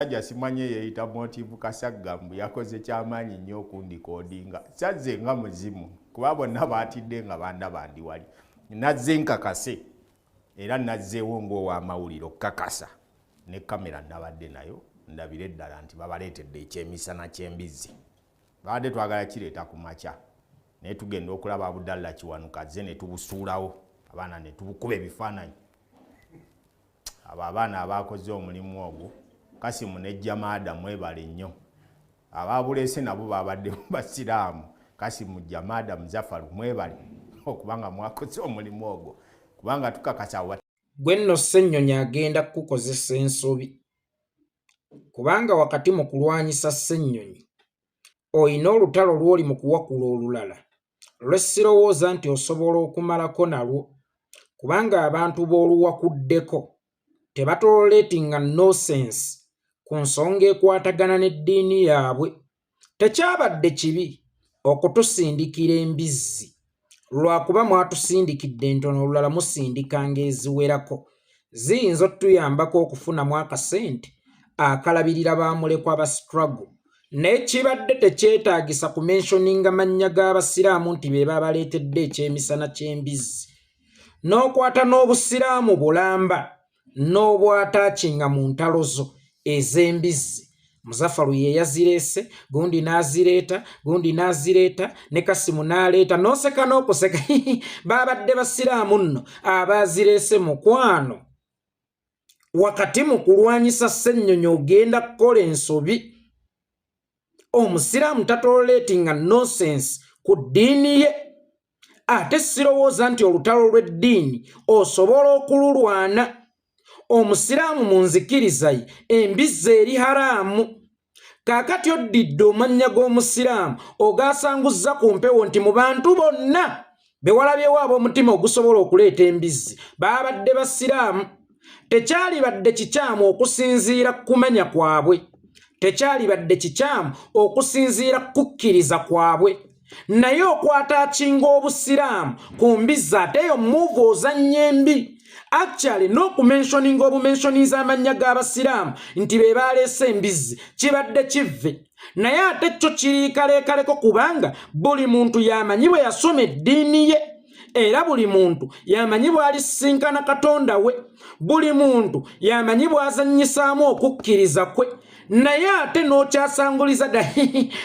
Omusajja simanyi eyeeyita Motive Kasagga mbu yakoze kyamaanyi nnyo okundikodinga. Sazze nga muzimu kuba bonna baatidde nga bandaba ndi wali. Nazze nkakase era nazzeewo ng'ow'amawulire okukakasa ne kamera nabadde nayo ndabire ddala nti babaleetedde ekyemisana ky'embizzi. Babadde twagala kireeta ku makya naye tugenda okulaba Abudallah Kiwanuka azze ne tubusuulawo abaana ne tubukuba ebifaananyi. Abo abaana abaakoze omulimu ogwo Kasimu ne Jamada mwebale nnyo. Ababuleese nabo babadde basiraamu. Kasimu, Jamada, Muzafaru mwebale okubanga mwakoze omulimu ogwo kubanga tukakasa. Gwe nno Ssennyonyi agenda kukukozesa ensobi kubanga wakati mu kulwanyisa Ssennyonyi olina olutalo lw'oli mu kuwakula olulala lwe sirowooza nti osobola okumalako nalwo kubanga abantu b'oluwakuddeko tebatololeetinga nonsense ku nsonga ekwatagana n'eddiini yaabwe. Tekyabadde kibi okutusindikira embizzi lwakuba mwatusindikidde ntono, olulala musindikanga eziwerako ziyinza otuyambako okufunamu akasente akalabirira bamulekwa ba struggle. Naye kibadde tekyetaagisa kumentioninga mannya g'abasiraamu nti be babaleetedde ekyemisana ky'embizzi, n'okwata n'obusiraamu bulamba n'obwataakinga mu ntalo zo ez'embizzi. Muzafaru ye yazireese, gundi n'azireeta, gundi n'azireeta, ne Kasimu n'aleeta, n'oseka n'okuseka. Babadde basiraamu nno abazireese. Mukwano, wakati mu kulwanyisa Ssennyonyi ogenda kukola ensobi. Omusiraamu tatololeetinga nonsense ku ddiini ye, ate sirowooza nti olutalo lw'eddiini osobola okululwana. Omusiraamu mu nzikiriza ye embizzi eri haraamu. Kaakati oddidde omannya g'omusiraamu ogasanguzza ku mpewo nti mu bantu bonna be walabyewo ab'omutima ogusobola okuleeta embizzi baabadde basiraamu. Tekyalibadde kikyamu okusinziira kumanya kwabwe, tekyalibadde kikyamu okusinziira kukkiriza kwabwe, naye okwataakinga obusiraamu ku mbizzi ate eyo move ozannya embi. Actually, n'okumentioninga obumentioninza amannya g'abasiraamu nti be baleese embizzi kibadde kivve, naye ate kyo kiriikaleekaleko kubanga buli muntu yamanyi bwe yasoma eddiini ye, era buli muntu yamanyi bw'alisinkana Katonda we, buli muntu yamanyi bw'azannyisaamu okukkiriza kwe. Naye ate n'okyasanguliza dda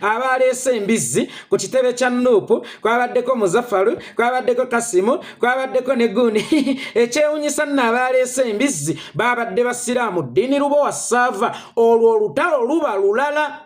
abaleese embizzi ku kitebe kya NUP kwabaddeko Muzafaru, kwabaddeko Kasimu, kwabaddeko ne gundi. Ekyewunyisa nno abaleese embizzi babadde basiraamu. Ddiini lubo wa saava, olwo olutalo luba lulala.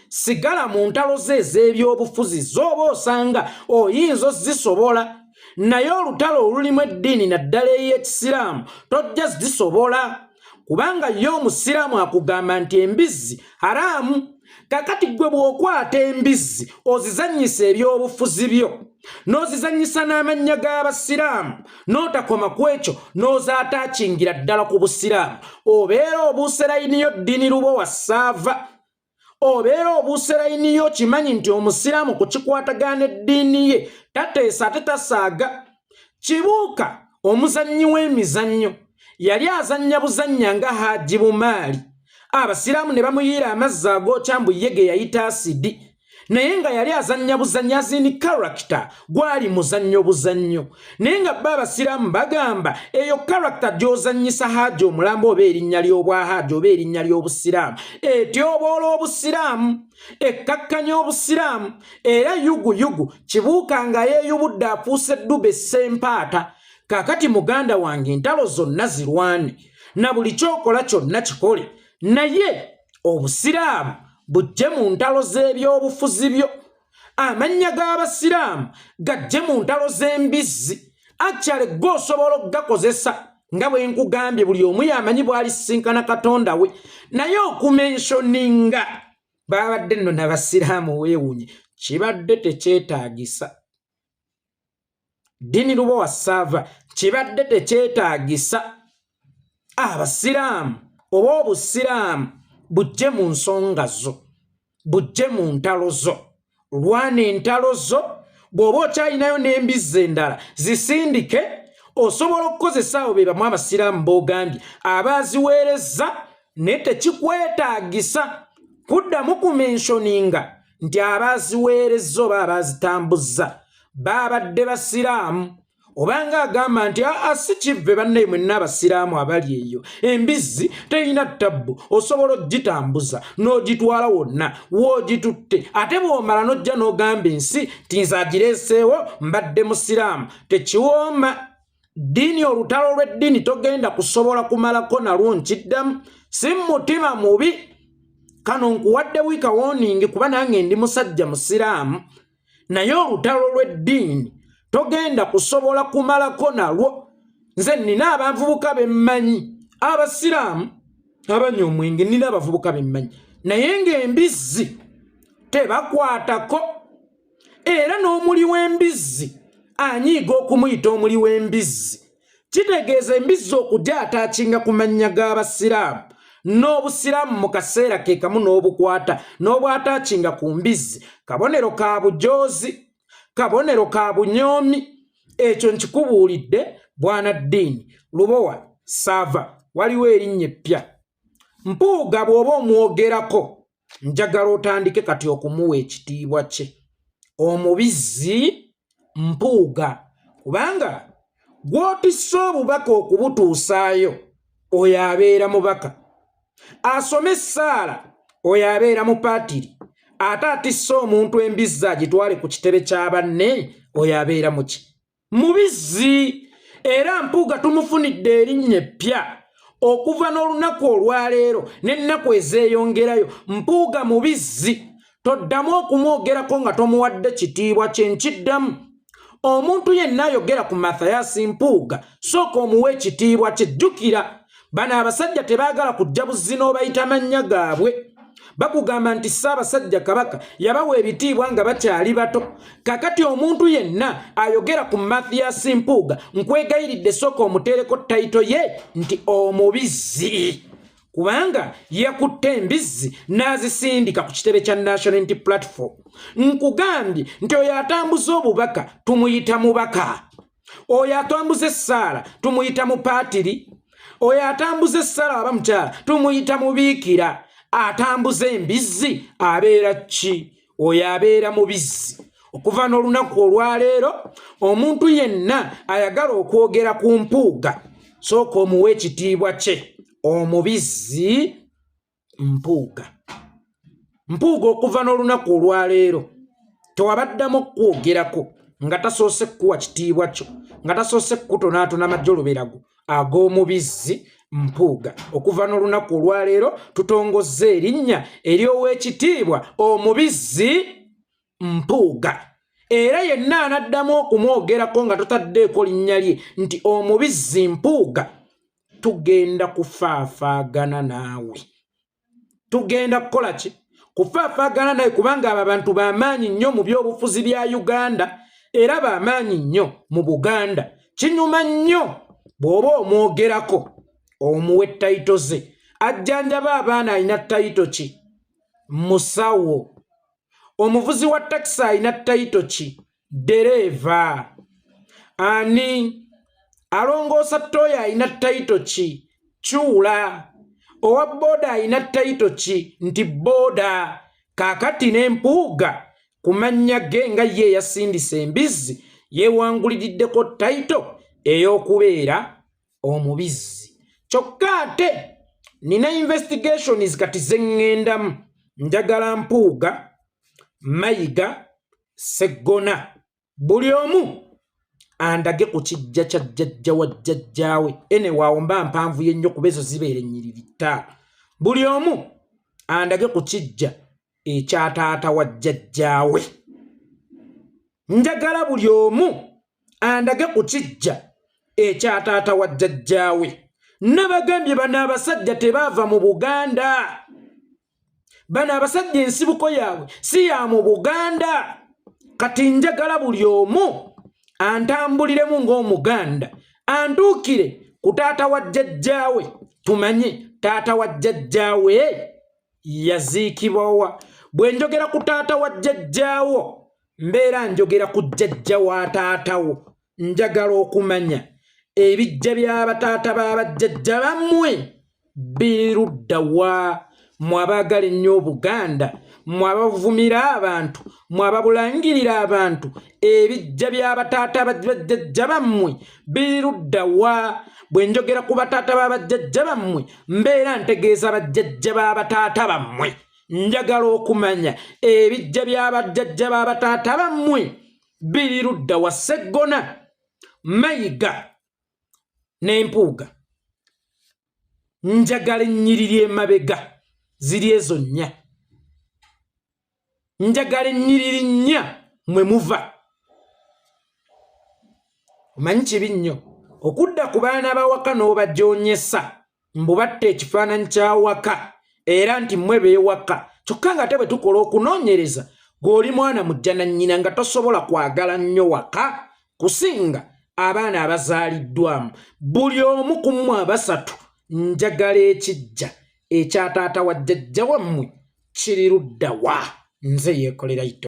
Sigala mu ntalo ze ez'ebyobufuzi z'oba osanga oyinza ozisobola, naye olutalo olulimu eddiini naddala ey'ekisiraamu tojja zisobola kubanga ye omusiraamu akugamba nti embizzi haraamu. Kakati gwe bw'okwata embizzi ozizannyisa ebyobufuzi byo n'ozizannyisa n'amannya g'abasiraamu, n'otakoma ku ekyo n'ozaataakingira ddala ku busiraamu, obeera obuuse layini yo. Ddini lubo wa saava, obeera obuuse layini yo. Okimanyi nti omusiraamu ku kikwatagana eddiini ye tateesa ate tasaaga. Kibuuka omuzannyi w'emizannyo yali azannya buzannya nga Haji Bumaali, abasiraamu ne bamuyiira amazzi agookya mbu ye ge yayita asidi, naye nga yali azannya buzannya as in character, gwali muzannyo buzannyo. Naye nga ba abasiraamu bagamba eyo character gy'ozannyisa Haji omulambo oba erinnya ly'obwahaaji oba erinnya ly'obusiraamu etyoboola obusiraamu, ekkakkanya obusiraamu. Era yugu yugu Kibuuka nga yeeyubudde afuuse ddube Sempaata. Kaakati muganda wange, entalo zonna zirwane na buli kyokola kyonna kikole, naye obusiraamu bujje mu ntalo z'ebyobufuzi byo, amannya g'abasiraamu gajje mu ntalo z'embizzi. Akyale gwe osobola okugakozesa nga bwe nkugambye, buli omu yamanyi bw'alisinkana Katonda we, naye okumentioninga babadde nno nabasiraamu weewunye, kibadde tekyetaagisa. Ddiini lubo wa saava, kibadde tekyetaagisa abasiraamu oba obusiraamu bujje mu nsonga zo, bujje mu ntalo zo. Lwana entalo zo, bw'oba okyalinayo n'embizzi endala zisindike, osobola okukozesa abo be bamu abasiraamu b'ogambye abaaziweereza. Naye tekikwetaagisa kuddamu kumenshoninga nti abaaziweerezza oba abaazitambuzza baabadde basiraamu, obanga agamba nti aa si kivve. Bannaye mwenna abasiraamu abali eyo, embizzi terina tabbu, osobola ogitambuza n'ogitwala wonna w'ogitutte, ate bw'omala n'ojja n'ogamba ensi nti nze agireeseewo mbadde musiraamu. Tekiwooma. Ddiini, olutalo lw'eddiini togenda kusobola kumalako nalwo. Nkiddamu, si mutima mubi, kano nkuwadde week warning, kuba nange ndi musajja musiraamu, naye olutalo lw'eddiini togenda kusobola kumalako nalwo. Nze nina abavubuka bemmanyi abasiraamu abanywa omwenge, nina abavubuka bemmanyi, naye ng'embizzi tebakwatako, era n'omuli w'embizzi anyiiga okumuyita omuli w'embizzi. Kitegeeza embizzi okujja ataakinga ku mannya g'abasiraamu n'obusiraamu mu kaseera ke kamu n'obukwata n'obwataakinga ku mbizzi, kabonero ka bujoozi, kabonero ka bunyoomi. Ekyo nkikubuulidde, bwana ddiini Lubowa Saava. Waliwo erinnya eppya, Mpuuga. Bw'oba omwogerako, njagala otandike kati okumuwa ekitiibwa kye, omubizzi Mpuuga, kubanga gw'otisse obubaka okubutuusaayo oyo abeera mubaka, asome essaala oyo abeera mupaatiri, ate atisse omuntu embizzi agitwale ku kitebe kya banne oyo abeera muki? Mubizzi. Era Mpuuga tumufunidde erinnya eppya okuva n'olunaku olwaleero n'ennaku ezeeyongerayo, Mpuuga Mubizzi. Toddamu okumwogerako nga tomuwadde kitiibwa kye. Nkiddamu, omuntu yenna ayogera ku Mathayasi Mpuuga, sooka omuwa ekitiibwa kye. Jjukira, bano abasajja tebaagala kujja buzzi n'obayita mannya gaabwe. Bakugamba nti Ssaabasajja Kabaka yabawa ebitiibwa nga bakyali bato. Kakati omuntu yenna ayogera ku Mathias Mpuuga, nkwegayiridde, sooka omuteereko title ye nti omubizzi, kubanga yakutte embizzi n'azisindika ku kitebe kya National Unity Platform. Nkugambye nti oyo atambuza obubaka tumuyita mubaka, oyo atambuza essaala tumuyita mupaatiri, oyo atambuza essaala aba mukyala tumuyita mubiikira, atambuza embizzi abeera ki? Oyo abeera mubizzi. Okuva n'olunaku olwaleero, omuntu yenna ayagala okwogera ku Mpuuga, sooka omuwa ekitiibwa kye, omubizzi Mpuuga. Mpuuga, okuva n'olunaku olwaleero tewabaddamu okwogerako nga tasoose kukuwa kitiibwa kyo, nga tasoose kukutonaatona majjoloberago ag'omubizzi Mpuuga. Okuva n'olunaku olwaleero tutongozza erinnya ery'ow'ekitiibwa omubizzi Mpuuga, era yenna anaddamu okumwogerako nga totaddeeko linnya lye nti omubizzi Mpuuga, tugenda kufaafaagana naawe. Tugenda kukola ki? Kufaafaagana naye, kubanga abo abantu bamaanyi nnyo mu byobufuzi bya Uganda, era bamaanyi nnyo mu Buganda. Kinyuma nnyo bw'oba omwogerako omuwe title ze. Ajjanjaba abaana alina title ki? Musawo. Omuvuzi wa takisi alina title ki? Dereeva. Ani alongoosa toilet alina title ki? Kyula. Owa booda alina title ki? Nti booda. Kaakati n'Empuuga ku mannya ge nga ye eyasindisa embizzi, yeewanguliriddeko title ey'okubeera omubizzi. Kyokka ate nina investigations kati ze ŋŋendamu. Njagala Mpuuga, Mayiga, Seggona, buli omu andage ku kijja kya jjajja wa jjajjaawe. Ene waawo mba mpanvu yennyo, kuba ezo zibeera ennyiriri ttaano. Buli omu andage ku kijja ekya taata wa jjajjaawe. Njagala buli omu andage ku kijja ekya taata wa jjajjaawe. Nabagambye, bano abasajja tebaava mu Buganda. Bano abasajja ensibuko yaabwe si ya mu Buganda. Kati njagala buli omu antambuliremu ng'Omuganda, antuukire ku taata wa jjajjaawe, tumanye taata wa jjajjaawe yaziikibwawa. Bwe njogera ku taata wa jjajjaawo, mbeera njogera ku jjajja wa taatawo. Njagala okumanya ebijja by'abataata b'abajjajja bammwe. Biri ludda wa? Mwe abaagala ennyo Obuganda, mwe abavumira abantu, mwe ababulangirira abantu, ebijja by'abataata bajjajja bammwe biri ludda wa? Bwe njogera ku bataata ba bajjajja bammwe, mbeera ntegeeza bajjajja ba bataata bammwe. Njagala okumanya ebijja by'abajjajja ba bataata bammwe biri ludda wa? Sseggona, Mayiga n'Empuuga, njagala ennyiriri emabega ziri ezo nnya. Njagala ennyiriri nnya mwe muva. Omanyi kibi nnyo okudda ku baana bawaka n'obajoonyesa mbu batta ekifaananyi kya waka, era nti mmwe beewaka, kyokka nga ate bwe tukola okunoonyereza gw'oli mwana mujja na nnyina nga tosobola kwagala nnyo waka kusinga abaana abazaaliddwamu. Buli omu ku mmwe abasatu, njagala ekijja ekya taata wa jjajja wammwe kiri ludda wa? Nze Yekolera Ito.